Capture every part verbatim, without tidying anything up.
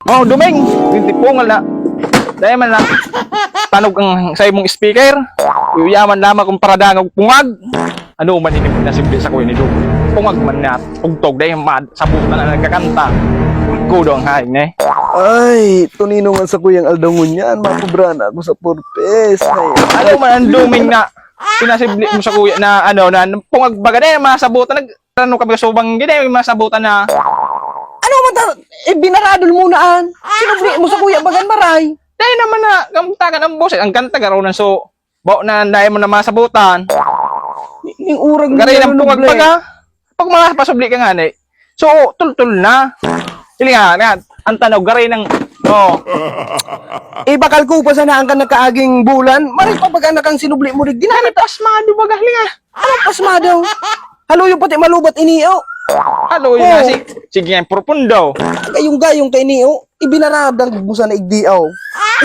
Oh, Doming, yung tipungal na. Dahil man na tanog ang sa imong speaker. Uyaman lamang kung paradangog pungag. Ano man ini na simple sa kuya ni Doming? Pungag man na tugtog dahil mad sabutan na nagkakanta. Kudo ang haing na eh. Ay, tuninong ang sakuyang aldaw ngunyan, makubra na ako sa purpes. Ay, Ano man ang Doming na pinasibli mo sa kuya na ano na pungag baga dahil masabutan nag ano ka ba subang gini masabutan na ano man ta, ibinaradol mo na an. Sinubli mo sa kuya bagan maray. Dahil naman na kamtakan ang boses ang kanta garo na so bao na dahil mo na masabutan. Ning urag mo Gari ng nanunuble. pungag baga. Pag mga pasubli ka nga ni. So tultul na. Ili nga, nga ang tanaw gari ng oh. Ibakal ko pa sana ang kanakaaging bulan. Maray pa baga na kang sinubli mo digdi na. Pasmado baga, hali nga. Ano pasmado? Haluyo pati malubat ini, oh. Halo yun Oh. na si sige nga profundo. Gayong-gayong kay ini, oh. Ibinaradag mo sana igdi, oh.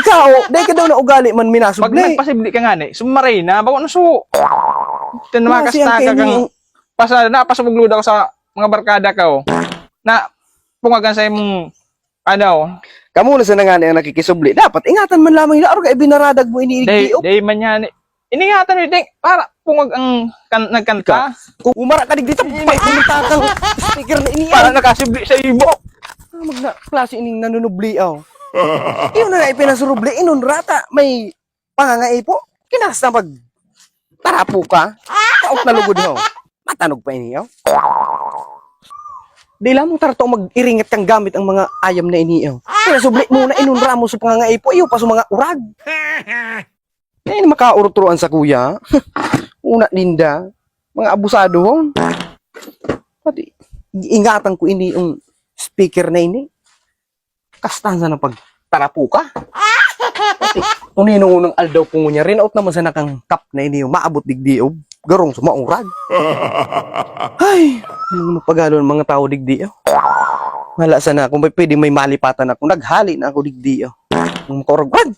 Ikaw, oh, dahil ka daw na ugali man Pag minasubli. nagpasibli ka nga ni, sumaray na, bako na so. Ito na Kasi ang makasta ka kay kang ini, pasa na pasubog luda ko sa mga barkada ka oh. Na pungagan sa imong ano, Kamo na sana nga ni ang nakikisubli. Dapat ingatan man lamang yun. Araw ka ibinaradag mo ini igdi, day oh. day man yan. Iningatan mo din para pungag ang kan, nagkanta. Kung umara ka digdi, tapos pumunta kang speaker na ini, Para oh. Nakasibli sa ibo. Ah, magna klase ining nanunubli, oh. Yun na nga ipinasurubli, inunrata, may pangangaipo. Kinas na pag tarapo ka. Kaot na lugod, ho. Matanog pa ini, oh. Di lamang tarato mag-iringat kang gamit ang mga ayam na ini, oh. Pinasubli mo na inunra mo sa pangangaipo, iyo pa sa mga urag. Yan, makaurutro ang sa kuya. Una ninda, mga abusado hon. Pati, ingatan ko ini yung speaker na ini. Kastahan sana pag tarapo ka. Pati, tunino unang aldaw po ngunyan, rinaot naman sana kang cup na ini yung maabot digdi o garong sa maurag. Ay, ano magpagalon ang mga tao digdi, oh. Wala sana, kung may pwede may malipatan ako, naghali na ako digdi, oh. Ang maurag, wag!